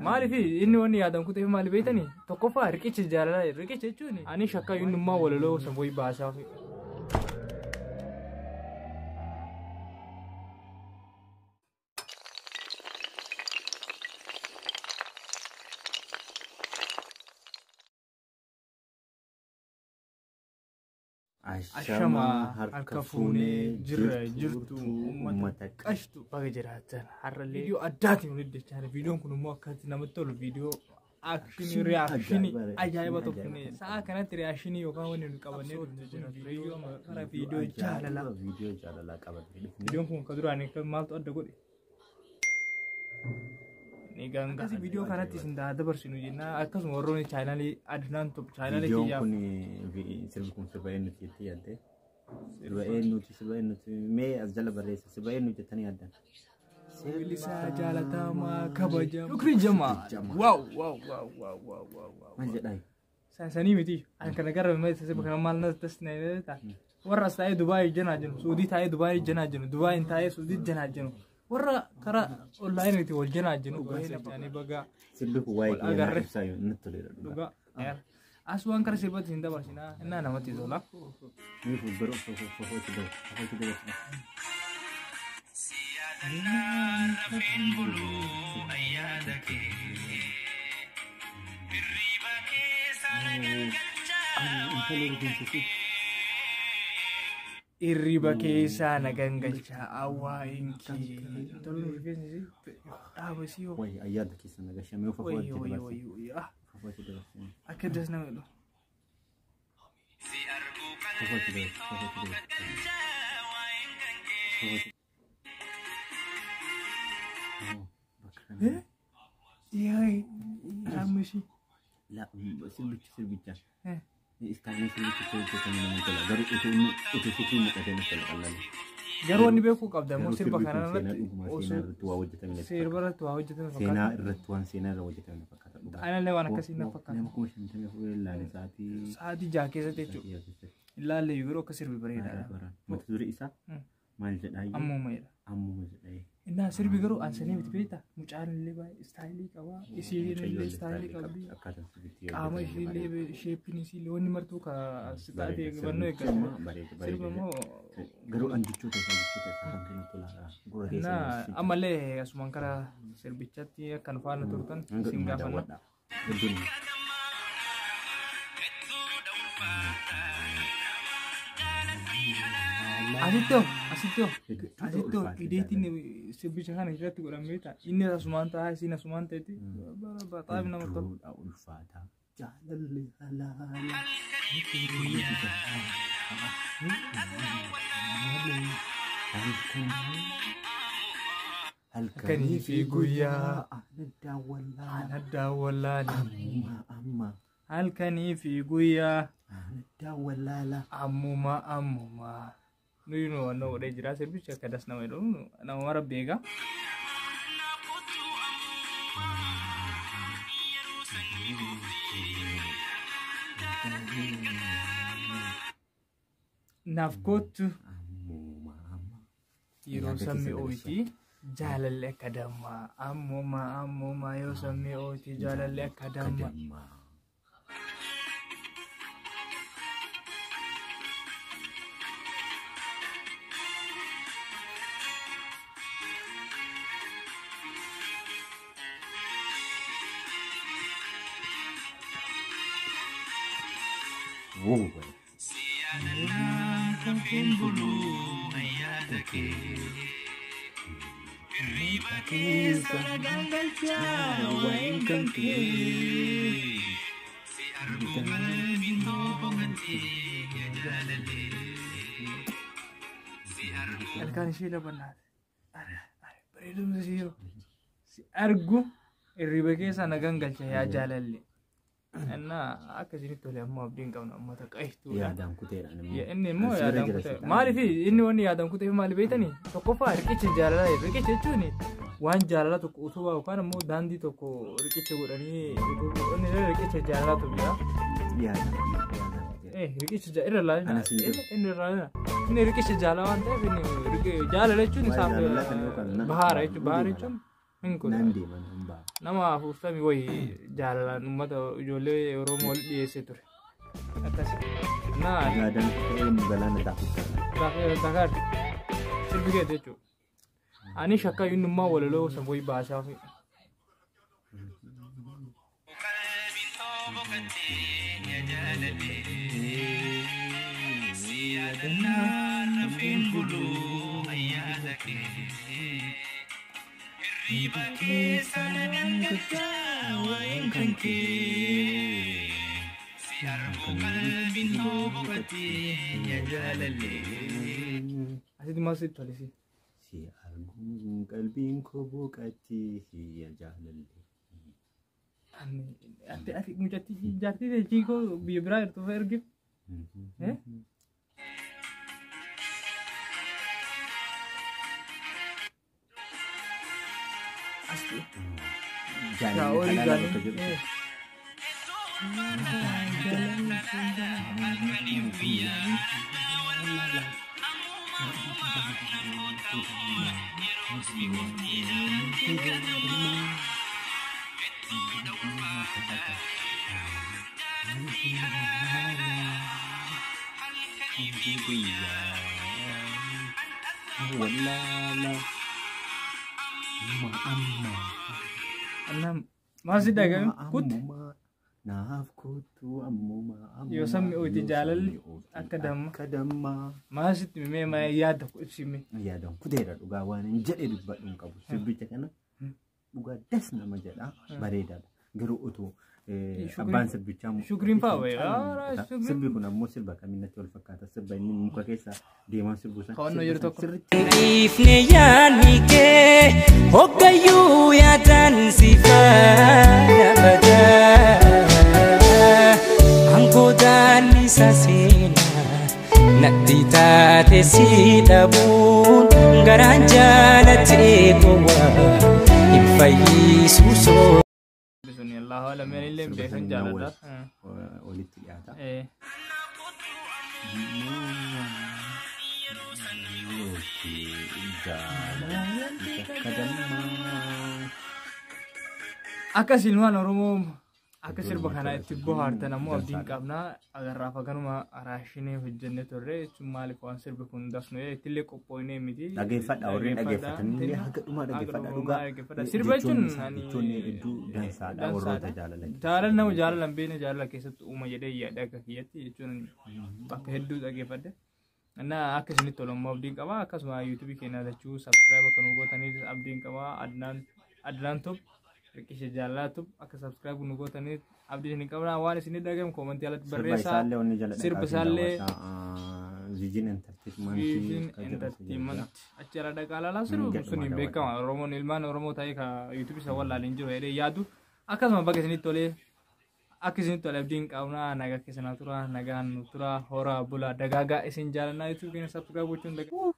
Maaliif inni wanni yaadan kuteef maali beektanii? Tokkoffaa riqicha jaalalaa riqicha jechuun ani shakka innummaa walaloo san wayii baasaa. Ashamaa harka fuunee jirra jirtu uummata qashtu baga jiraatan har'allee viidiyoo addaatiin walitti dachaa. Viidiyoon kun immoo akkatti namatti tolu, viidiyoo action reaction ajaa'iba tokko sa'a kanatti reaction yookaan wanni nu qabannee dhufne jira. Viidiyoo karaa viidiyoo jaalalaa. Viidiyoo jaalalaa qabatee dhufne. Viidiyoon kun kan duraan maaltu adda godhe? Ni ganga. Akkasii viidiyoo kanatti isin dabarsinu jenna. Akkasuma warroonni chaanaalii Adnaan Top chaanaalii Viidiyoon kiyyaaf. kun sirbi kun sirba eenyuti jettee yaadde? Sirba eenyuti, sirba eenyuti, mee as jala barreessa, sirba eenyu jettanii yaaddan? Weellisaa jaalatamaa kabajamaa. Shukrii Jamaa. Wow wow wow wow wow wow wow. Maal jedhaa? Sanii miti. Ani kana gara sirba kana maal nas tas na ta'a. Warra as taa'ee Dubaayii janaa jiru, Suudii taa'ee Dubaayii janaa jiru, Dubaayin taa'ee Suudii janaa jiru. Warra karaa onlaayiniitti wal janaa jiru. Baay'ee baga Sirbi kun waa'ee Wal kiyya agarre. ibsaa yoo natti toleera dhugaa. Dhugaa. As waan kara sirbatti hin dabarsinaa. Innaa namatti tola. Inni fuuldura fafootti dabarsa. Fafootti dabarsa. Intala rifeensa ishee. Hirriba keessaa na gangalchaa awwaayin kee. Intalli rifeensi ishee dhaaba isii hoo. Wayi ayyaada keessa nagashamee Wayyo fafootti wayyo dabarsa. wayyo wayyo. Ah, Fafootti dabarsa. akka das nama jedhu. Fafootti dabarsa. Fafootti dabarsa. Fafootti. Bakka kana. Yaa amma ishii. La sirbichi sirbicha. Istaanii sirbichi hojjetame namatti tola. Garuu utuu inni utuu sitti mul'atee natti tola qal'aale. Garuu wanni beekuu qabda immoo Garuu sirba sirbi kana kun seenaa irratti dhugumaa seenaa osoo irratti waa hojjetame natti sirba fakkaata. irratti waa hojjetame Seenaa fakkaata. irratti waan seenaa irra hojjetame natti fakkaata dhugaa. Anallee waan akkasii natti fakkaata. Nama 54,000 ilaale sa'aatii Sa'aatii 6 keessatti jechuudha. keessatti. Ilaalle yeroo akka sirbi bareedaadha. Mata duree isaa maal jedhaa? Ammuma jedha. Ammuma jedhaa. Innaa sirbi garuu ansanii miti beektaa? Mucaan illee baay'ee istaayilii qaba. Isiin illee istaayilii qabdi. Akkaataan sirbitti Qaama ishiillee, sheeppiin isiillee, wanni martuu ka si taatee eeggannoo eeggatu. Bareeda. Sirba Bareeda. immoo Garuu an jechoota isaa kan kennu tola. Gurra keessa innaa ammallee asumaan karaa sirbichatti akka nu faana turtan hanga isin dhumaa gaafanna. daawwadhaa. Hedduun Asitti hoo, asitti hoo, hedduudha asitti hoo ulfaata. Ideetiin sirbicha kana irratti godhan beektaa? Inni asumaan ta'a, isiin asumaan ta'etti baxaaf nama tola. Hedduudha ulfaata. Jaalalli halaala. Halkanii fi guyyaa. Ana daawwallaa. Ana daawwallaala. Ammuma amma. Halkanii fi guyyaa. Ana daawwallaala. Ammuma ammuma. Nuyi nu wannoo godhee jira sirbichi akka das nama jedhu nama mara beeka. Naaf kottu Ammuma amma. yeroo Yaada sammee keessa ooyti jaalalli akka dammaa. Ammuma ammuma yoo sammee ooyti jaalalli akka dammaa. Dammaa. Wow. Keessa gangalchaa waa'een kan kee. Ilkaan ishee labannaate. Bareedumsa ishee yeroo si argu hirriba keessa na gangalcha yaa jaalalli. Innaa akka isinitti tole ammoo abdiin qabna uummata qeeshtuudha. Yaadaan kuteedha. Inni immoo yaadaan kutee. Maaliif inni wanni yaadaan kuteef maali beektanii? Tokkoffaa riqicha jaalalaa, riqicha jechuun waan jaalala tokko utubaa yookaan immoo daandii tokko riqicha godhanii utubuu, inni riqicha jaalalaatu jira. Yaadaan kuteedha. Riqicha irra laalina. Anas hin jiru. Inni irra laalina. Inni riqicha jaalala waan ta'eef inni Jaalala jechuun Waa'ee isaaf jaalalaa kana yookaan bahaara jechuun bahaara jechuun hin Nan kuta. deeman hin ba'a. Nama 40 wayii jaalalaan uummata ijoollee Oromoo wal dhiyeessee ture. Akkas. Naa Gaadaan ta'ee nu galaana daakuu. Dakaar sirbi keeti jechuudha. Ani shakka innummaa walaloo san wayii baasaa fi. Asitti maal sitti tolisi? Si arguun qalbiin koo boqotti ya jaalalle. Ati ati mucattii jaartii ta'e chiikoo biyya biraa jirtu fa'a ergif. Eh? Asti. Jaalalli halaala bakka jedhu. Wallala. Amma amma. Annam maal si dhaga'ame? Kutti. Ammuma. Naaf kottu ammuma ammuma. Yoo sabni ooti jaalalli akka damma. Akka dammaa. Maal sitti mimee maa yaada ibsime? Yaadan kuteera dhugaa waan hin jedhe dubbadhu hin qabu. Sirbicha kana dhugaa das nama jedha bareedaadha. Garuu otoo abbaan sirbichaa Shukriin fa'aa wayii. Aaraa, shukriin. Sirbi kun ammoo sirba kamiin natti wal fakkaata. Sirba inni muka keessa deemaa sirbu sana. To'annoo jiru tokko. Sirriitti Ifni yaadni kee hoggayyuu yaadan si faana badaa. Angoodaan isa seenaa natti taate si dhabuun garaan jaalatee gowwaa hin fayyisu soo. Sun Allahu alam illee sirba beekan sana jaaladha. Walitti dhiyaata. Jaalalli akka dammaa. Akkas ilmaan Oromoo akka sirba Iddoo kana namatti itti tola. bohaartan ammoo abdiin Dansaadha. qabnaa. Agarraaf akkanuma raashinee hojjennee turre jechuun maaliif waan sirbi kun dasnu ittillee qophoonee miti. Dhageeffadha warreen dhageeffatan illee haga dhumaa dhageeffadha dhugaa. Dhaggeeffadha. Sirba jechuun Jechoonni hedduu dansaadha warroota jaalala. Jaalala nama jaalala hin beekne jaalala keessatti uuma jedhee yaada akka kiyyatti jechuun bakka hedduu dhageeffadhe. Innaa akka isinitti tolu ammoo abdiin qaba. Akkasuma yuutuubii keenya lachuu subscribe akka nu gootaniif abdiin qaba. Adnaan Adnaan Top Riqicha Jaalalaa Top akka subscribe nu gootaniif abdii isin qabna. Waan isin dhagahamu koomentii alatti Sirba barreessaa. isaallee wanni jala Sirba isaallee Viijin Entertainment. Vision Entertainment achi ala dhaqaa laalaa sirbu sun hin beekama. Oromoon ilmaan Oromoo ta'ee ka yuutuubii isa wallaaleen jiru jedhee yaadu. Akkasuma bakka isinitti tolee akka isinitti tole abdiin qabna. Nagaa keessanaa tura, nagaan nu tura, horaa bulaa, dagaagaa isin jaalannaa. Yuutuubii keenya subscribe gochuun dagaa.